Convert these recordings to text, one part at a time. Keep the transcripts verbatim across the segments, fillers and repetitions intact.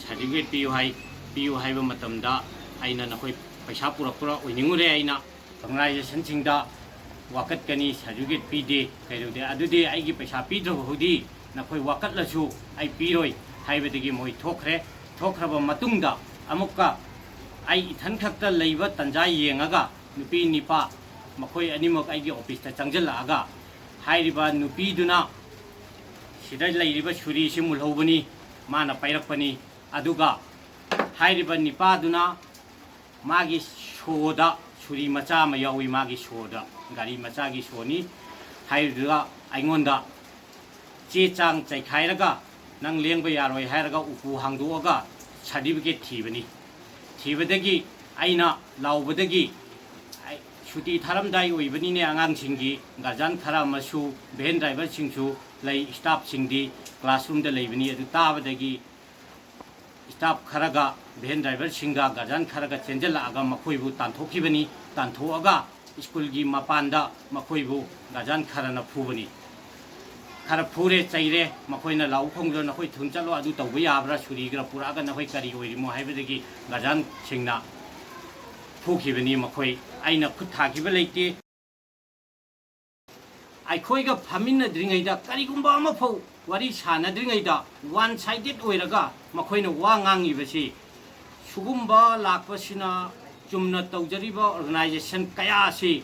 Certificate ꯄꯤꯌꯨ ꯍꯥꯏ꯫ ꯄꯤꯌꯨ ꯍꯥꯏꯕ ꯃꯇꯝꯗ ꯑꯩꯅ ꯅꯈꯣꯏ ꯄꯩꯁꯥ ꯄꯨꯔꯛꯄ꯭ꯔꯥ ꯑꯣꯏꯅꯤꯡꯉꯨꯔꯦ꯫ ꯑꯩꯅ ꯑꯣꯔꯒꯅꯥꯏꯖꯦꯁꯟꯁꯤꯡꯗ ꯋꯥꯀꯠꯀꯅꯤ, ꯁꯥꯔꯇꯤꯐꯤꯀꯦꯠ ꯄꯤꯗꯦ, ꯀꯩꯗꯧꯗꯦ, ꯑꯗꯨꯗꯤ ꯑꯩꯒꯤ ꯄꯩꯁꯥ ꯄꯤꯗ꯭ꯔꯕ ꯍꯧꯗꯤ ꯅꯈꯣꯏ ꯋꯥꯀꯠꯂꯁꯨ ꯑꯩ ꯄꯤꯔꯣꯏ ꯍꯥꯏꯕꯗꯒꯤ ꯃꯣꯏ ꯊꯣꯛꯈ꯭ꯔꯦ꯫ ꯊꯣꯛꯈ꯭ꯔꯕ ꯃꯇꯨꯡꯗ ꯑꯃꯨꯛꯀ ꯑꯩ ꯏꯊꯟ ꯈꯛꯇ ꯂꯩꯕ ꯇꯟꯖꯥ ꯌꯦꯡꯉꯒ ꯅꯨꯄꯤ ꯅꯤꯄꯥ ꯃꯈꯣꯏ ꯑꯅꯤꯃꯛ ꯑꯩꯒꯤ ꯑꯣꯐꯤꯁꯇ ꯆꯪꯁꯤꯜꯂꯛꯑꯒ ꯍꯥꯏꯔꯤꯕ ꯅꯨꯄꯤꯗꯨꯅ ꯁꯤꯗ ꯂꯩꯔꯤꯕ ꯁꯨꯔꯤꯁꯤ ꯃꯨꯜꯍꯧꯕꯅꯤ, ꯃꯥꯅ ꯄꯥꯏꯔꯛꯄꯅꯤ꯫ ꯑꯗꯨꯒ ꯍꯥꯏꯔꯤꯕ ꯅꯤꯄꯥꯗꯨꯅ ꯃꯥꯒꯤ ꯁꯣꯗ ꯁꯨꯔꯤ ꯃꯆꯥ ꯑꯃ ꯌꯥꯎꯏ, ꯃꯥꯒꯤ ꯁꯣꯗ, ꯒꯥꯔꯤ ꯃꯆꯥꯒꯤ ꯁꯣꯅꯤ꯫ ꯍꯥꯏꯔꯤꯗꯨꯒ ꯑꯩꯉꯣꯟꯗ ꯆꯦ ꯆꯥꯡ ꯆꯩꯈꯥꯏꯔꯒ ꯅꯪ ꯂꯦꯡꯕ ꯌꯥꯔꯣꯏ ꯍꯥꯏꯔꯒ ꯎꯄꯨ ꯍꯥꯡꯗꯣꯛꯑꯒ ꯁꯥꯔꯇꯤꯐꯤꯀꯦꯠ ꯊꯤꯕꯅꯤ꯫ ꯊꯤꯕꯗꯒꯤ ꯑꯩꯅ ꯂꯥꯎꯕꯗꯒꯤ ꯑꯩ ꯁꯨꯇꯤ ꯊꯥꯔꯝꯗꯥꯏ ꯑꯣꯏꯕꯅꯤꯅꯦ, ꯑꯉꯥꯡꯁꯤꯡꯒꯤ ꯒꯥꯔꯖꯤꯌꯥꯟ ꯈꯔ ꯑꯃꯁꯨ, ꯚꯦꯟ ꯗ꯭ꯔꯥꯏꯚꯔꯁꯤꯡꯁꯨ ꯂꯩ, ꯁ꯭ꯇꯥꯐꯁꯤꯡꯗꯤ ꯀ꯭ꯂꯥꯁꯔꯨꯝꯗ ꯂꯩꯕꯅꯤ꯫ ꯑꯗꯨ ꯇꯥꯕꯗꯒꯤ ꯁ꯭ꯇꯥꯐ ꯈꯔꯒ ꯚꯦꯟ ꯗ꯭ꯔꯥꯏꯚꯔꯁꯤꯡꯒ ꯒꯥꯔꯖꯤꯌꯥꯟ ꯈꯔꯒ ꯆꯦꯟꯁꯤꯜꯂꯛꯑꯒ ꯃꯈꯣꯏꯕꯨ ꯇꯥꯟꯊꯣꯛꯈꯤꯕꯅꯤ꯫ ꯇꯥꯟꯊꯣꯛꯑꯒ ꯁ꯭ꯀꯨꯜꯒꯤ ꯃꯄꯥꯟꯗ ꯃꯈꯣꯏꯕꯨ ꯒꯥꯔꯖꯤꯌꯥꯟ ꯈꯔꯅ ꯐꯨꯕꯅꯤ꯫ ꯈꯔ ꯐꯨꯔꯦ, ꯆꯩꯔꯦ꯫ ꯃꯈꯣꯏꯅ ꯂꯥꯎ ꯈꯣꯡꯗꯨꯅ "ꯅꯈꯣꯏ ꯊꯨꯟ ꯆꯠꯂꯣ, ꯑꯗꯨ ꯇꯧꯕ ꯌꯥꯕ꯭ꯔꯥ? ꯁꯨꯔꯤꯒ ꯄꯨꯔꯛꯑꯒ ꯅꯈꯣꯏ ꯀꯔꯤ ꯑꯣꯏꯔꯤꯃꯣ?" ꯍꯥꯏꯕꯗꯒꯤ ꯒꯥꯔꯖꯤꯌꯥꯟꯁꯤꯡꯅ ꯐꯨꯈꯤꯕꯅꯤ ꯃꯈꯣꯏ꯫ ꯑꯩꯅ ꯈꯨꯠ ꯊꯥꯈꯤꯕ ꯂꯩꯇꯦ꯫ ꯑꯩꯈꯣꯏꯒ ꯐꯝꯃꯤꯟꯅꯗ꯭ꯔꯤꯉꯩꯗ, ꯀꯔꯤꯒꯨꯝꯕ ꯑꯃꯐꯥꯎ ꯋꯥꯔꯤ ꯁꯥꯟꯅꯗ꯭ꯔꯤꯉꯩꯗ ꯋꯥꯟ ꯁꯥꯏꯗꯦꯠ ꯑꯣꯏꯔꯒ ꯃꯈꯣꯏꯅ ꯋꯥ ꯉꯥꯡꯉꯤꯕꯁꯤ, ꯁꯤꯒꯨꯝꯕ ꯂꯥꯛꯄꯁꯤꯅ ꯆꯨꯝꯅ ꯇꯧꯖꯔꯤꯕ ꯑꯣꯔꯒꯅꯥꯏꯖꯦꯁꯟ ꯀꯌꯥ ꯑꯁꯤ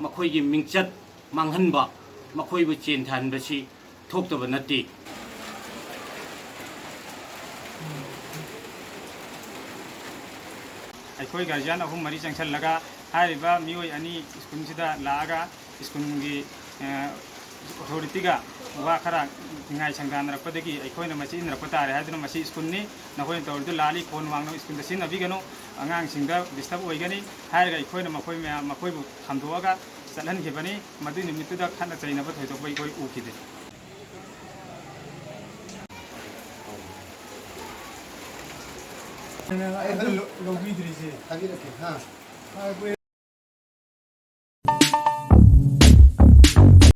ꯃꯈꯣꯏꯒꯤ ꯃꯤꯡꯆꯠ ꯃꯥꯡꯍꯟꯕ, ꯃꯈꯣꯏꯕꯨ ꯆꯦꯟꯊꯍꯟꯕꯁꯤ ꯊꯣꯛꯇꯕ ꯅꯠꯇꯦ꯫ ꯑꯩꯈꯣꯏ ꯒꯥꯔꯖꯤꯌꯥꯟ ꯑꯍꯨꯝ ꯃꯔꯤ ꯆꯪꯁꯜꯂꯒ ꯍꯥꯏꯔꯤꯕ ꯃꯤꯑꯣꯏ ꯑꯅꯤ ꯁ꯭ꯀꯨꯜꯁꯤꯗ ꯂꯥꯛꯑꯒ ꯁ꯭ꯀꯨꯜꯒꯤ, ꯑ, ꯑꯣꯊꯣꯔꯤꯇꯤꯒ ꯋꯥ ꯈꯔ ꯅꯤꯡꯉꯥꯏ ꯁꯪꯗꯥꯟꯅꯔꯛꯄꯗꯒꯤ ꯑꯩꯈꯣꯏꯅ ꯃꯁꯤ ꯏꯟꯅꯔꯛꯄ ꯇꯥꯔꯦ ꯍꯥꯏꯗꯨꯅ, ꯃꯁꯤ ꯁ꯭ꯀꯨꯜꯅꯤ, ꯅꯈꯣꯏꯅ ꯇꯧꯔꯤꯗꯨ ꯂꯥꯜꯂꯤ, ꯐꯣꯟ ꯋꯥꯡꯅ ꯁ꯭ꯀꯨꯜꯗ ꯁꯤꯖꯤꯟꯅꯕꯤꯒꯅꯨ, ꯑꯉꯥꯡꯁꯤꯡꯗ ꯗꯤꯁꯇꯔꯕ ꯑꯣꯏꯒꯅꯤ ꯍꯥꯏꯔꯒ ꯑꯩꯈꯣꯏꯅ ꯃꯈꯣꯏ ꯃꯌꯥꯝ, ꯃꯈꯣꯏꯕꯨ ꯊꯝꯗꯣꯛꯑꯒ ꯆꯠꯍꯟꯈꯤꯕꯅꯤ꯫ ꯃꯗꯨꯏ ꯅꯨꯃꯤꯠꯇꯨꯗ ꯈꯠꯅ ꯆꯩꯅꯕ ꯊꯣꯏꯗꯣꯛꯄ ꯑꯩꯈꯣꯏ ꯎꯈꯤꯗꯦ꯫ ꯑꯩ ꯍꯟꯗꯛ ꯂꯧ-, ꯂꯧꯕꯤꯗ꯭ꯔꯤꯁꯦ꯫ ꯍꯥꯏꯕꯤꯔꯛꯀꯦ, ꯍꯥ꯫ ꯑꯩꯈꯣꯏ